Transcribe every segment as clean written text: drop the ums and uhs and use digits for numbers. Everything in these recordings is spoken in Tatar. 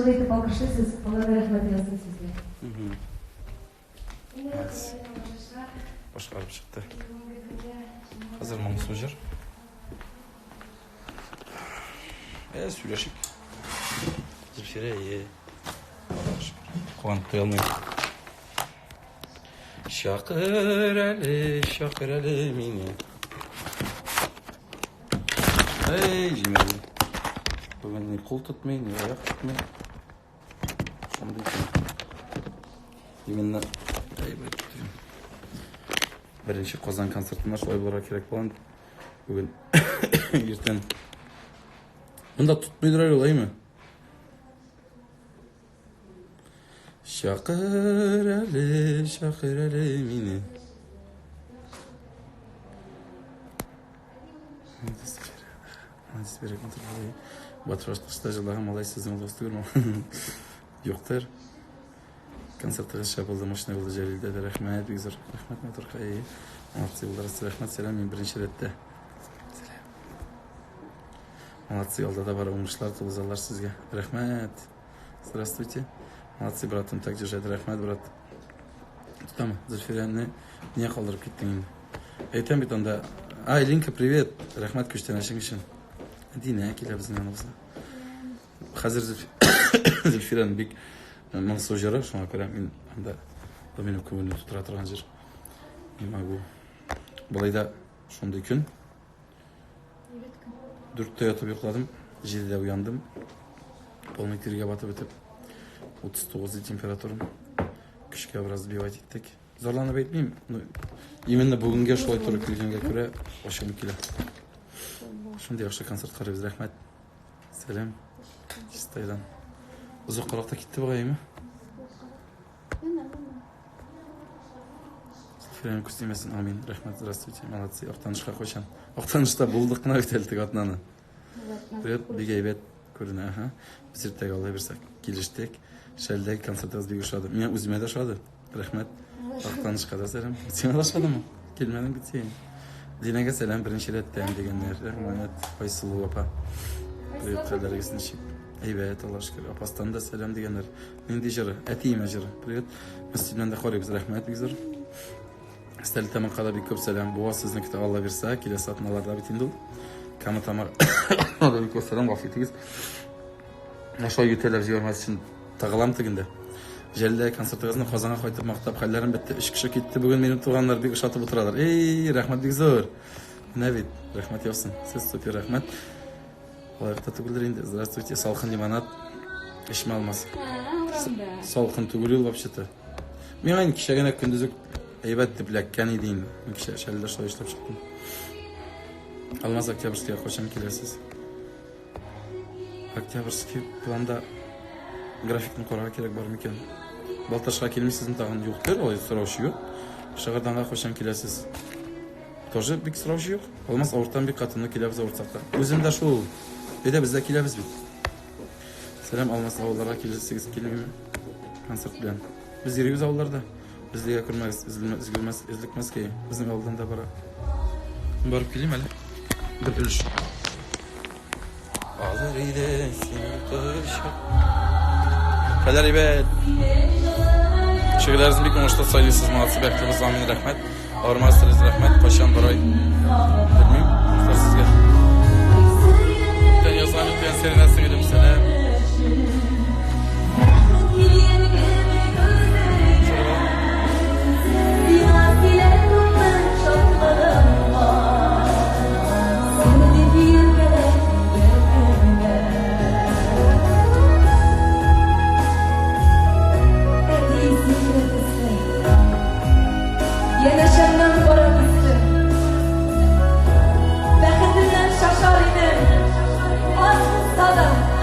җылы итеп алкышлыйсыз, Алланың рәхмәте яусын сезгә. Башкарып чыкты. Хәзер моңсу җыр. Ә, сөйләшик. Зөлфирә, е. Куанып туя алмыйм. Чакыр әле, чакыр әле мине. Эй, җимерде. Бүген ни кул тотмый, ни аяк тотмый. Шундый Именно беренче Казан концертында шулай булырга кирәк булган. Бүген иртән. Монда тотмыйдыр әле улаймы? Чакыр әле, чакыр әле мине. Батырашта җырлаган малай сезнең дус түгелме? Юктыр. Концертыгыз шәп булды, мощный булды, Җәлилдә дә рәхмәт, бик зур рәхмәт, матуркай. Молодцы булдыгыз, рәхмәт, сәлам, мин беренче рәттә. Сәлам. Молодцы, алда да бар уңышлар, тулы заллар сезгә. Рәхмәт. Здравствуйте. Молодцы, братым, так держать. Рәхмәт, брат. Тотамы? Зөлфирәне не калдырып киттең инде? Әйтәм бит анда. Ай, Линка, привет. Рәхмәт күчтәнәчең өчен. Динә килә безнең яныбызга. Хәзер Зөлфирәнең бик моңсу җыры, шуңа күрә мин анда бу минем күңелне тутыра торган җыр. Не могу. Болай да шундый көн. Дүрттә ятып йокладым, җидедә уяндым. Полный тиргә батып бетеп. 39 температурам. Көчкә бераз сбивать иттек. Зарланып әйтмим, но именно бүгенгә шулай туры килгәнгә күрә ачуым килә. Шундый яхшы концерт карыйбыз, рәхмәт. Сәлам. Чистайдан. Озаккарак та китте бугай, әйме? Зөлфирәнең күз тимәсен, амин. Рәхмәт, здравствуйте, молодцы. Актанышка кайчан? Актанышта булдык кына бит әле теге атнаны. Привет, бик әйбәт күренә, аһа. Без иртәгә алай бирсәк, килештек. Шәлдәге концертыгыз бик ошады. Миңа үземә дә ошады. Рәхмәт. Актанышка да сәлам. Сиңа да ошадымы? Килмәдең бит син. Динәгә сәлам беренче рәттән дигәннәр. Рәхмәт. Айсылу апа. Привет, хәлләрегез ничек? Әйбәт, Аллаһ шөкер. Апастан да сәлам дигәннәр. Нинди җыры? Әтиемә җыры. Привет. Мөслимнән дә карыйбыз. Рәхмәт, бик зур. Стәрлетамакка да бик күп сәлам. Буа сезне көтә, Алла бирсә, киләсе атналарда бит инде ул. Кама Тамак да бик күп сәлам, гафу итегез. Менә шулай ютәләп җибәрмәс өчен тыгылам тегендә. Җәлдә концертыгызны Казанга кайтып мактап хәлләрем бетте. Өч кеше китте бүген минем туганнар бик ошатып утыралар. Эй, рәхмәт бик зур. Менә бит, рәхмәт яусын. Сез супер, рәхмәт. Лаек та түгелдер инде. Здравствуйте, салкын лимонад. Эчмә алмас. Салкын түгел ул вообще-то. Миңа инде кичә генә көндез үк әйбәт дип эләккән иде инде. Мин кичә шәлдә шулай эшләп чыктым. Алмаз Октябрьскийга кайчан киләсез? Октябрьский планда графикны карарга кирәк бар микән? Балтачка килмисезме тагын? Юктыр, алай сораучы юк. Шыгырданга кайчан киләсез? Тоже бик сораучы юк. Алмаз авыртам бик каты, но киләбез авыртсак та. Үзем дә шул. Әйдә, без дә киләбез бит. Сәлам, Алмаз, авылларга киләсегез килмиме? Концерт белән. Без йөрибез авылларда. Безлегә күрмәгез, өзелмәс, өзлекмәскәй. Безнең авылдан да бара. Барып килим әле. Бер өлеш. Алыр иде сине кочак. Хәлләр әйбәт. Шигырьләрегезне бик уңышлы сайлыйсыз, молодцы, бәхетле булсын, амин, рәхмәт. Авырмас телегез, рәхмәт. Кайчан барай? Белмим. Дуслар сезгә. Күптән язган икән, Сәринә сеңелем, сәлам. Янәшәмнән кара төсле. Бәхетеннән шашар идем. Аз булса да.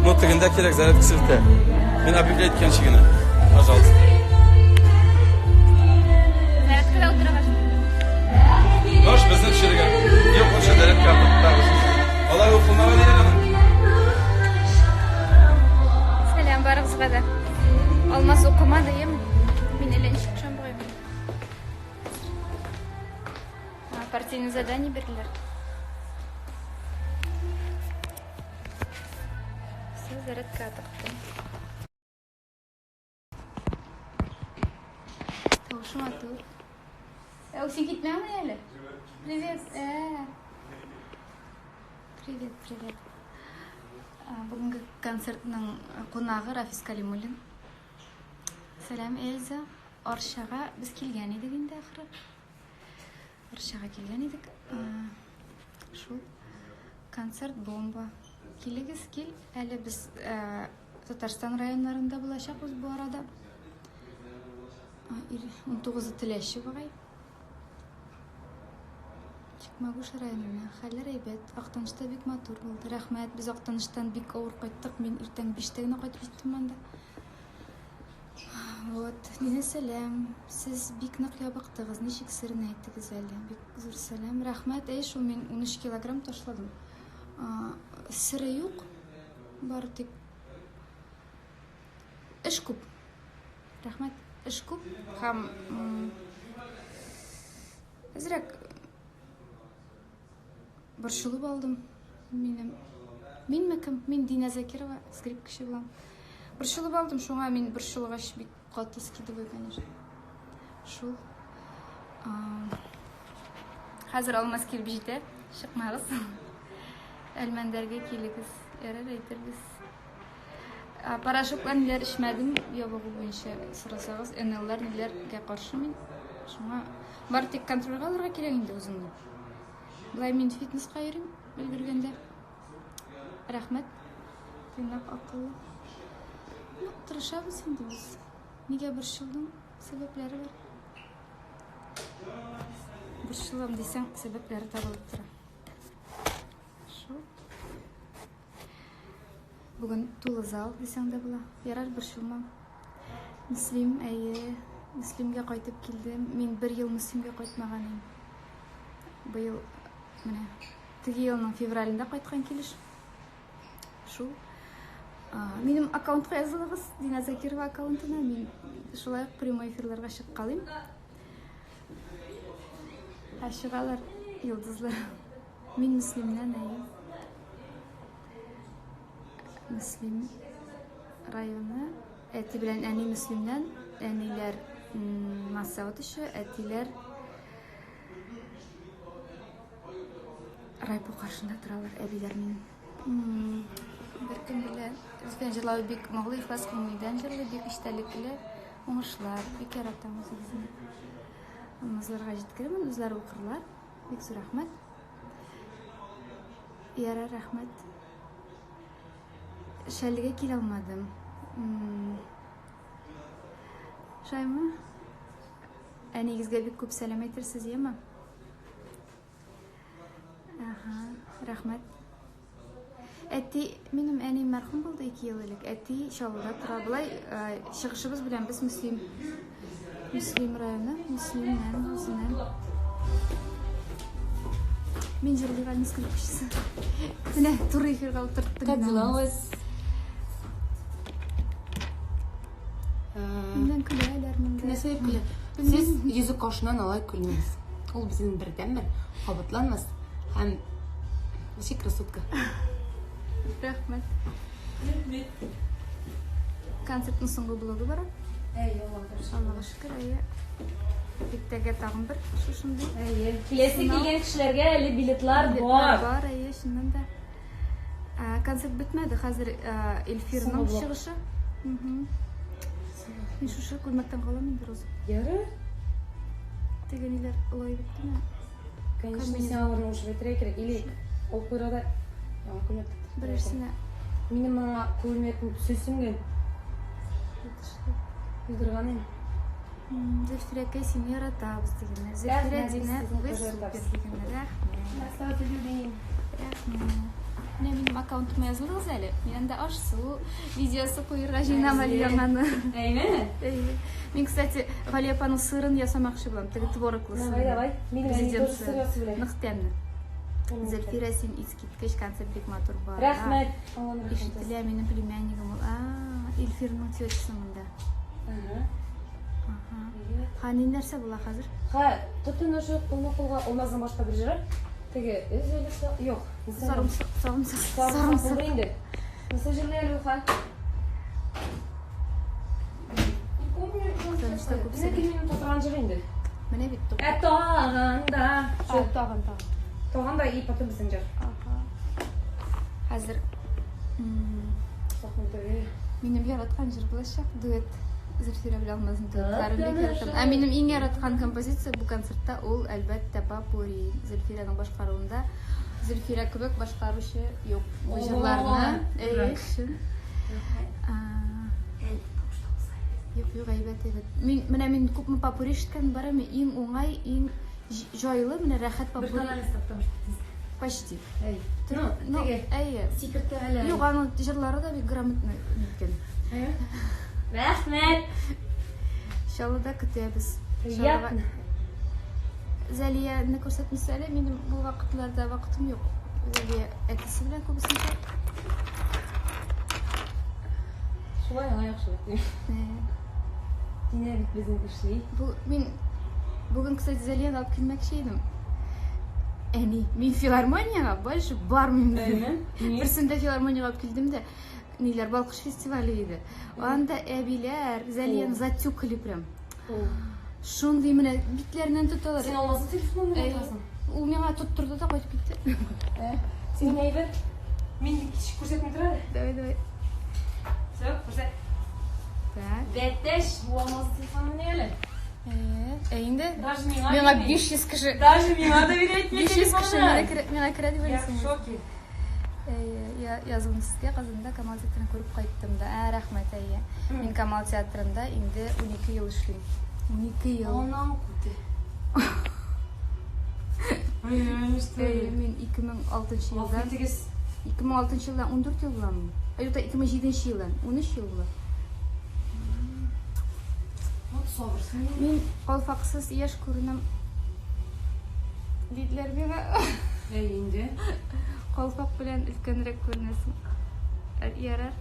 Ну, тегендә кирәк, зарядкасы бетә. Мин объявлять иткәнче генә. Пожалуйста. Зарядкада утырыгыз. Нош, безне төшерергә. Юк, лучше зарядка тагыз. Алай укылмаган иде аның. Сәлам барыгызга да. Алмаз укымады, яме? Мин әллә ничек төшәм бугай. Партийный задание бирделәр. Все, зарядка тыктым. Тавышы матур. Ә, син китмәңме әле? Привет. Ә. Привет, привет. Бүгенге концертның кунагы Рафис Калимуллин. Сәлам, Эльза. Арчага без килгән идек инде ахры. Арчага килгән идек. Шул концерт бомба. Килегез, кил. Әле без Татарстан районнарында булачакбыз бу арада. 19 Теләче бугай. Чекмагуш районына. Хәлләр әйбәт. Актанышта бик матур булды. Рәхмәт. Без Актаныштан бик авыр кайттык. Мин иртән 5тә генә кайтып җиттем анда. Вот, Нина сәлам. Сез бик нык ябыктыгыз. Ничек серен әйтегез әле? Бик зур сәлам. Рәхмәт. Әй, шул мин 13 килограмм ташладым. Сере юк. Бары тик эш күп. Рәхмәт. Эш күп һәм әзрәк Борчылып алдым. Минем Минме кем? Мин Динә Закирова, скрипкачы булам. Борчылып алдым, шуңа мин борчылгач бик каты скидываю, конечно. Шул. Хәзер Алмаз килеп җитә. Чыкмагыз. Әлмәндәргә килегез. Ярар, әйтербез. Порошоклар ниләр эчмәдем, ябыгу буенча сорасагыз, НЛлар ниләргә каршы мин. Шуңа бары тик контрольгә алырга кирәк инде үзеңне. Болай мин фитнеска йөрим, өлгергәндә. Рәхмәт. Тыйнак, акыллы. Ну, тырышабыз инде без. Нигә борчылдың? Сәбәпләре бар. Борчылам дисәң, сәбәпләре табылып тора. Шул. Бүген тулы зал дисәң дә була. Ярар, борчылмам. Мөслим, әйе, Мөслимгә кайтып килдем. Мин бер ел Мөслимгә кайтмаган идем. Быел менә теге елның февралендә кайткан килеш. Шул. Минем аккаунтка язылыгыз, Дина Закирова аккаунтына. Мин шулай ук прямой эфирларга чыккалыйм. Ә чыгалар йолдызлар. Мин Мөслимнән, әйе. Мөслим районы. Әти белән әни Мөслимнән. Әниләр Массауд өче, әтиләр Райпо каршында торалар, әбиләр минем. Бер кем белән Зөфән җырлавы бик моңлы, ихлас күңелдән җырлый, бик эчтәлекле, уңышлар, бик яратам үзегезне. Алмазларга җиткерермен, үзләре укырлар. Бик зур рәхмәт. Ярар, рәхмәт. Шәлегә килә алмадым. Шаймы? Әнигезгә бик күп сәлам әйтерсез, яме? Ага, рәхмәт. Әти, минем әни мәрхүм булды 2 ел элек. Әти Чаллыда тора. Болай э, чыгышыбыз белән без Мөслим. Мөслим районы, Мөслимнән, үзеннән. Мин җырлыйк әле скрипкачысы. Менә туры эфирга утырттым. Как дела у вас? Миннән көләләр монда. Нәрсә дип көлә? Сез йөзе кашыннан алай көлмәгез. Ул безнең бердәнбер, кабатланмас һәм вообще красотка. Рәхмәт. Концертның соңгы блогы бара. Әйе, Аллага шөкер. Аллага шөкер, әйе. Иртәгә тагын бер шушындый. Әйе. Киләсе килгән кешеләргә әле билетлар Билетлар бар. бар, әйе, чыннан да. Ә, концерт бетмәде, хәзер ә, Эльфирның Соңгы блок. чыгышы. Мгм. Мин шушы күлмәктән калам инде, Роза. Ярар. Теге ниләр олай беттеме? Конечно, Комбинезон. син аларны урышып әйтергә кирәк. Или ул куйра да яңа күлмәк тектертергә кирәк. Берәрсенә Минем моңа күлмәкнең төсе сеңгән. ятышлы. Юдырган инде. Зөлфирәкәй, сине яратабыз дигәннәр. Зөлфирә, Рәхмәт, без Динә, сезне вы тоже супер яратабыз. дигәннәр. Рәхмәт. Красавица люди. Рәхмәт. Менә минем аккаунтыма язылыгыз әле. Мин анда аш-су видеосы куерга җыенам әле яңаны. Әйме? Әйе. Мин, кстати, Галия апаның сырын ясамакчы булам. Теге твороглы сырын. Давай, давай. Минем әни Президент тоже сыр ясый белә. Нык тәмле. Зөлфирә, син искиткеч, концерт бик матур бара. Рәхмәт. Алланың рәхмәте. Ишетелә, минем племяннигым ул. А, Илфирның тетясы монда. Ага. Ага. Ха, ни нәрсә була хәзер? Ха, тотын шул кулны кулга Алмазның башка бер җыры. Теге өзелеп юк. Сарымсак, сарымсак, Сарымсак сарымсак. булды инде. Нәрсә җырлый әле ул, ха? Не помню, Танышта күп Менә кем минем тотырган җыр инде. Менә бит туп. Ә тагын да. А, тагын, тагын. Тагын да и потом безнең җыр. Ага. Хәзер м, Сакын түгел. минем яраткан җыр булачак дуэт Зөлфирә белән Алмазның дуэтларын бик Таныш. яратам. Ә минем иң яраткан композиция бу концертта ул әлбәттә Попурри Зөлфирәнең башкаруында. Зөлфирә кебек башкаручы юк бу О, җырларны. Әйе, дурак. чын. А, Юк, юк, әйбәт, әйбәт. Мин менә мин күпме попурри ишеткән бар, әмма иң уңай, иң җайлы, менә рәхәт Бер попурри. тональность таптым. Почти. Әй. Ну, Ну, теге. әйе. Сикертә әле. Юк, аның җырлары да бик грамотный ниткән. Әйе. Рәхмәт. Чаллыда көтәбез. Приятно. Зәлияне күрсәтмәсә әле, минем бу вакытларда вакытым юк. Зәлия әтисе белән күбесенчә. Шулай аңа яхшы бит. Динә бит безнең эшли. Бу мин бүген, кстати, Зәлияне алып килмәкче идем. Әни, мин филармониягә больше бармыйм диде. Берсендә филармониягә алып килдем дә, ниләр Балкыш фестивале иде. Анда әбиләр Зәлияне затюкали прям. Шундый менә битләреннән тоталар. Син Алмазның телефонын Әй, утырасың. Ул миңа тоттырды да кайтып китте. Син әйбәт. Мин кичек күрсәтмей тора әле. Давай, давай. Все, күрсәт. Так. Бәтәш, бу Алмазның телефоны ни әле? Әйе. Ә инде Даже миңа миңа бирми. 500 кеше Даже миңа да бирәйтми 500 кеше телефонны. миңа керә, миңа керә дип Я в уйлыйсың. шоке. Әйе, я язылдым сезгә Казанда Камал театрын күреп кайттым да. Ә, рәхмәт, әйе. Мин Камал театрында инде 12 ел эшлим. 12 ел. Анаң күте. Ой, что? Әйе, мин 2006 Лаф елдан итегез. 2006 елдан 14 ел буламы? Ай, юк, 2007 елдан 13 ел була. Вот сабырсың. Мин калфаксыз яшь күренәм. Диделәр миңа. Әй, инде. Калфак белән өлкәнрәк күренәсең. Ә, Ярар.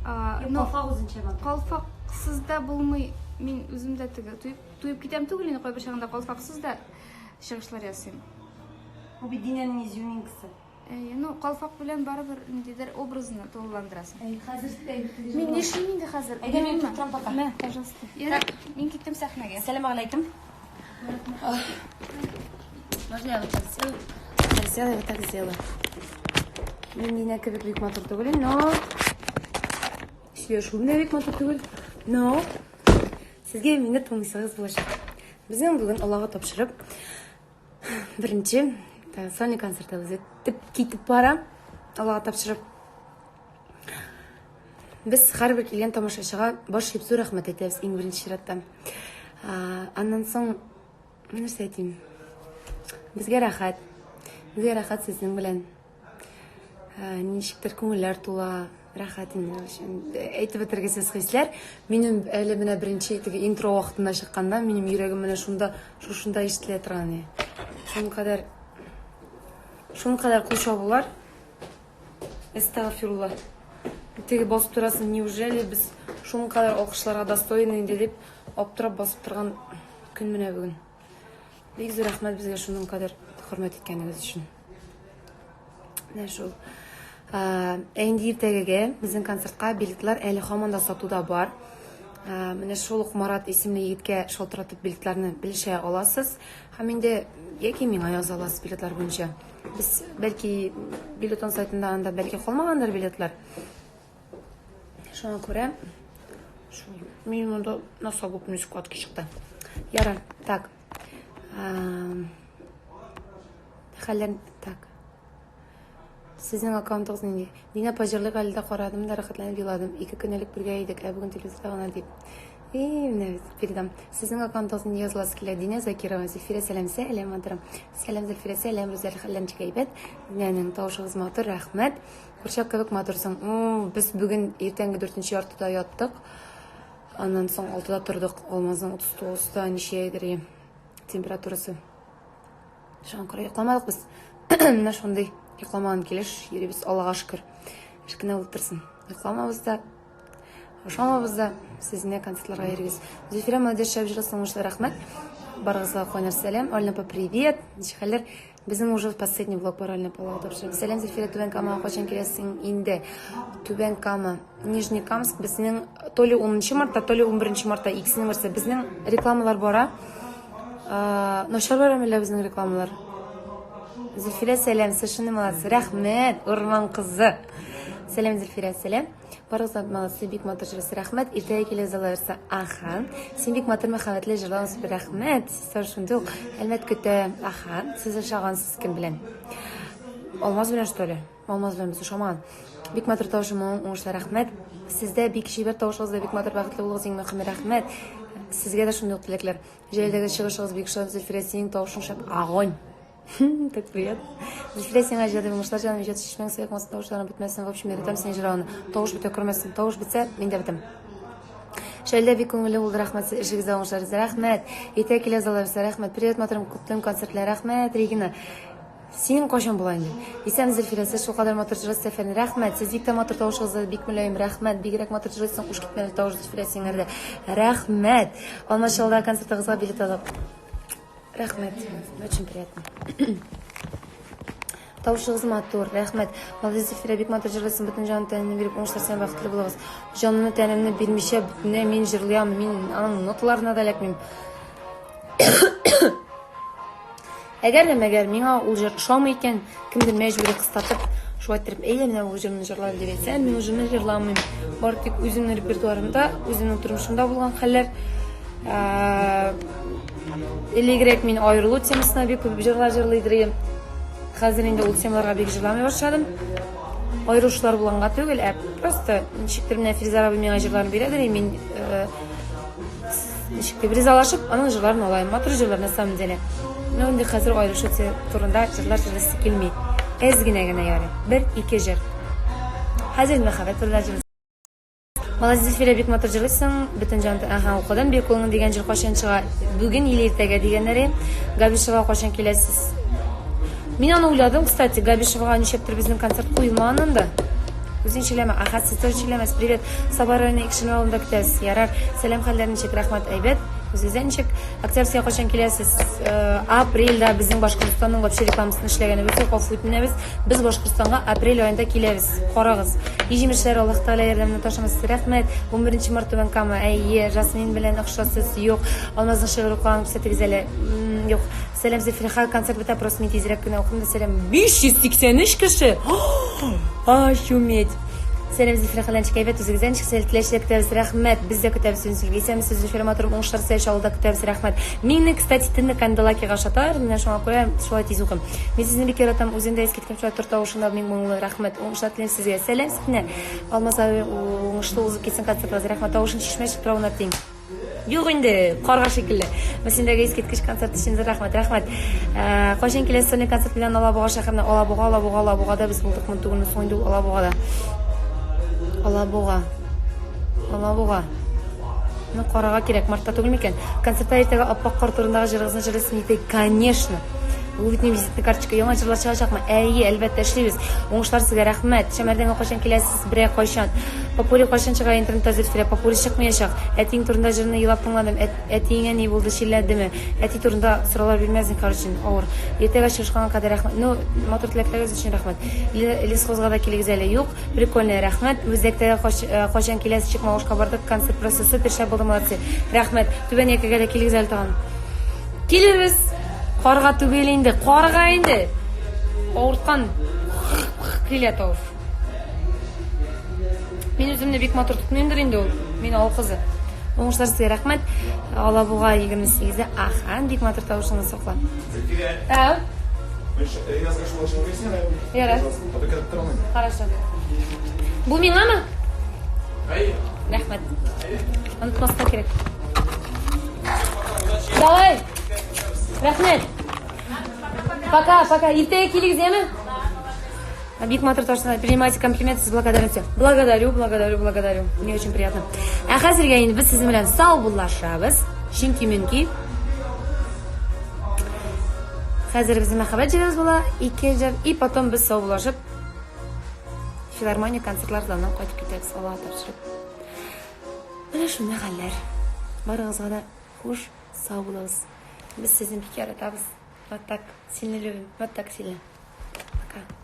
А, Юк, но калфак үзенчә матур. калфаксыз да булмый. Мин үзем дә теге туеп, туеп китәм түгел инде кайбер чагында калфаксыз да чыгышлар ясыйм. Бу бит Динәнең изюминкасы. Әйе, ну калфак белән барыбер ниндидер образны тулыландырасың. Әй, хәзер әй, Мин нишлим инде хәзер? Әйдә, мин Йөримме? тоттырам пока. Мә, пожалуйста. Ярар, мин киттем сәхнәгә. Сәлам алейкум. Можно я вот так сделаю? Так сделаю, вот так сделаю. Мин Динә кебек бик матур түгел, но сөйләшүем дә бик матур түгел, но сезгә мине тыңлыйсыгыз булачак. Безнең бүген Аллага тапшырып беренче сольный концертыбыз үтеп китеп бара. Аллага тапшырып. Без һәрбер килгән тамашачыга баш иеп зур рәхмәт әйтәбез иң беренче чиратта. Аннан соң нәрсә әйтим? Безгә рәхәт. Безгә рәхәт сезнең белән. Ничектер күңелләр тула, рәхәт инде. В общем, әйтеп бетергесез хисләр. Минем әле менә беренче теге интро вакытында чыкканда минем йөрәгем менә шунда, шушында ишетелә торган иде. Шуның кадәр, шуның кадәр кул чабулар. Әстәгъфирулла. Теге басып торасың, неужели без шуның кадәр алкышларга достойны инде дип аптырап басып торган көн менә бүген. Бик зур рәхмәт безгә шуның кадәр хөрмәт иткәнегез өчен. Менә шул. Ә инде иртәгегә безнең концертка билетлар әле һаман да сатуда бар. Менә шул ук Марат исемле егеткә шалтыратып билетларны белешә аласыз. Һәм инде яки миңа яза аласыз билетлар буенча. Без бәлки билетон сайтында анда бәлки калмагандыр билетлар. Шуңа күрә шул мин монда носогубный складка чыкты. Ярар, так. Хәлләр, так. Сезнең аккаунтыгыз нинди? Динә апа җырлыйк әле дә карадым да рәхәтләнеп еладым. 2 көн элек бергә идек, ә бүген телевизорда гына дип. И, менә бит, передам. Сезнең аккаунтыгыз нинди языласы килә? Динә Закирова, Зөлфирә, сәлам, сәлам, матурым. Сәлам, Зөлфирә, сәлам, Рүзәл, хәлләр ничек әйбәт? Динәнең тавышыгыз матур, рәхмәт. Курчак кебек матурсың. Без бүген иртәнге дүртенче яртыда яттык. Аннан соң алтыда тордык. Алмазның 39-да ничә идер температурасы. Шуңа күрә йокламадык без. Менә шундый йокламаган килеш йөрибез, Аллага шөкер. Эш кенә булып торсын. Йокламабыз да, Ошамабыз да, сез не концертларга йөрегез. Зөлфирә молодец, шәп җырлыйсың, уңышлар, рәхмәт. Барыгызга кайнар сәлам. Альна апа, привет. Ничек хәлләр? Безнең уже последний влог бар, Альна апа, Аллага тапшырам. Сәлам, Зөлфирә, Түбән Камага кайчан киләсең инде? Түбән Кама, Нижнекамск безнең то ли 10 мартта, то ли 11 мартта, икесенең берсе. Безнең рекламалар бара. Начар бара әллә безнең рекламалар? Зөлфирә, сәлам, совершенно молодцы. Рәхмәт, урман кызы. Сәлам, Зөлфирә, сәлам. Барыгыз да молодцы, бик матур җырлыйсыз. Рәхмәт. Иртәгә килегез Алла бирсә. Аха. Син бик матур мәхәббәтле җырлавың супер. Рәхмәт. Сез тоже шундый ук. Әлмәт көтә. Аха. Сез ошагансыз кем белән? Алмаз белән что ли? Алмаз белән без ошамаган. Бик матур тавышы, моң, уңышлар, рәхмәт. Сездә бик чибәр тавышыгыз да бик матур, бәхетле булыгыз, иң мөһиме, рәхмәт. Сезгә дә шундый ук теләкләр. Җәләлдәге чыгышыгыз бик ошады, Зөлфирә, синең тавышың шәп. Огонь! Так приятно. Зөлфирә, сиңа иҗади уңышлар, җаным, иҗат чишмәң сыек тавышларың бетмәсен. В общем, яратам синең җырлавыңны. Тавыш бетә күрмәсен. Тавыш бетсә, мин дә бетәм. Шәлдә бик күңелле булды, рәхмәт. Эшегездә уңышлар, рәхмәт. Иртә килә залларыбызга, рәхмәт. Привет, матурым, котлыйм концертлар, рәхмәт, Регина. Синең кайчан була инде? Исән, Зөлфирә, сез шулкадәр матур җырлыйсыз, әфәрин, рәхмәт. Сез бик тә матур тавышыгыз да бик мөлаем, рәхмәт. Бигрәк матур җырлыйсың, уш китмәле тавыш, Зөлфирә, сиңәрдә. Рәхмәт. Алма Чаллыда концертыгызга билет алдык. Рәхмәт. Очень приятно. Тавышыгыз матур, рәхмәт. Молодец, Зөлфирә, бик матур җырлыйсың, бөтен җанын тәнеңне биреп, уңышлар сиңа, бәхетле булыгыз. Җанымны тәнемне бирмичә, бөтенләй мин җырлый алмыйм, мин аның ноталарына да эләкмим. Әгәр дә мәгәр миңа ул җыр ошамый икән, кемдер мәҗбүри кыстатып, шулай иттереп, әйдә менә бу җырны җырла дип әйтсә, мин ул җырны җырламыйм. Бары тик үземнең репертуарымда, үземнең тормышымда булган хәлләр. Элегрәк мин аерылу темасына бик күп җырлар җырлый идем. Хәзер инде ул темаларга бик җырламый башладым. Аерылышулар булганга түгел, ә просто ничектер менә Фирзар абый миңа җырларын бирәдер, мин ничек дип ризалашып, аның җырларын алайм. Матур җырлар на самом деле. Ну, инде хәзер аерылышу турында җырлар җырлыйсы килми. Әз генә генә ярый. Бер, ике җыр. Хәзер мәхәббәт турында җырлыйсы. Молодец, Зөлфирә, бик матур җырлыйсың. Бөтен җан Ага, укыдым. Бик кулың дигән җыр кайчан чыга? Бүген или иртәгә дигәннәре. Габишева кайчан киләсез? Мин аны уйладым, кстати, Габишевага ничектер безнең концерт куелмаган анда. Үзең чиләмә. Аха, сез тоже чиләмәс. Привет. Саба районы Икшермә авылында көтәбез. Ярар. Сәлам, хәлләр ничек? Рәхмәт, әйбәт. Үзегездә ничек? Октябрьскийга кайчан киләсез? Э, апрельдә безнең Башкортстанның вообще рекламасын эшләгәнебез юк, гафу үтенәбез. Без Башкортстанга апрель аенда киләбез. Карагыз. Җимешләр Аллаһ Тәгалә ярдәменә ташымас. Рәхмәт. 11 март Түбән Кама. Әйе, Жасмин белән охшасыз. Юк. Алмазның шигырь укыганын күрсәтегез әле. Юк. Сәлам, Зөлфирә, концерт бетә, просто мин тизрәк кенә укыйм да сәлам. 583 кеше! Ошуметь! Сәлам, Зөлфирә, хәлләр ничек? Әйбәт, үзегездә ничек? Сәлам, Теләчедә көтәбез, рәхмәт. Без дә көтәбез, Сүнсүлгә. Исәнмесез, Зөлфирә матурым, уңышлар сезгә, Чаллыда көтәбез, рәхмәт. Мине, кстати, төнне Канделакига ошаталар, менә шуңа күрә шулай тиз укыйм. Мин сезне бик яратам, үзең дә искиткеч матур тавышың да бик моңлы, рәхмәт. Уңышлар телим сезгә. Сәлам, Сәфинә. Алмаз абый, уңышлы узып китсен концертыгыз, рәхмәт. Тавышың чишмә чыгып торуына тиң. Юк инде, карга шикелле. Мөслимдәге искиткеч концерт өчен зур рәхмәт, рәхмәт. Э, кайчан киләсез сольный концерт белән Алабуга шәһәренә? Алабуга, Алабуга, Алабугада без булдыкмы түгелме соң инде ул Алабугада. Алабуга. Алабуга. Ну, карага кирәк, мартта түгел микән? Концертта иртәгә аппак кар турындагы җырыгызны җырлыйсыз микән? Конечно. Бу бит визитный карточка. Яңа җырлар чыгачакмы? Әйе, әлбәттә, эшлибез. Уңышлар сезгә, рәхмәт. Шәмәрдәнгә кайчан киләсез? Берәй кайчан? Попури кайчан чыга интернетта, Зөлфирә? Попури чыкмаячак. Әтиең турында җырны елап тыңладым. Әтиеңә ни булды, чирләдеме? Әти турында сораулар бирмә, зинһар өчен. Авыр. Иртәгә чыгышканга кадәр рәхмәт. Ну, матур теләкләрегез өчен рәхмәт. Лесхозга да килегез әле. Юк. Прикольно, рәхмәт. Үзәктә кайчан киләсез? Чыкмавышка бардык. Концерт просто супер шәп булды, молодцы. Рәхмәт. Түбән Якегә дә килегез әле тагын. Килербез. Карга түгел инде, карга инде. Авырткан килә тавыш. Мин үземне бик матур тотмыймдыр инде ул. Мин авыл кызы. Уңышлар сезгә, рәхмәт. Алабуга 28-дә. Аха, бик матур тавышыңны сакла. Зөлфирә. Ә? Ярар. Хорошо. Бу миңамы? Рәхмәт. Онытмаска кирәк. Давай. Рәхмәт. Пока, пока. Иртәгә килегез, яме? Бик матур ташына. Принимайте комплименты с благодарностью. Благодарю, благодарю, благодарю. Мне очень приятно. Ә хәзергә инде без сезнең белән саубуллашабыз. Чөнки мөмкин. Хәзер безнең мәхәббәт җырыбыз була, ике җыр, и потом без саубуллашып филармония концертлар залыннан кайтып китәбез, Аллага тапшырып. Менә шундый хәлләр. Барыгызга да хуш, сау булыгыз. Без сезне бик яратабыз. Вот так сильно любим, вот так сильно. Пока.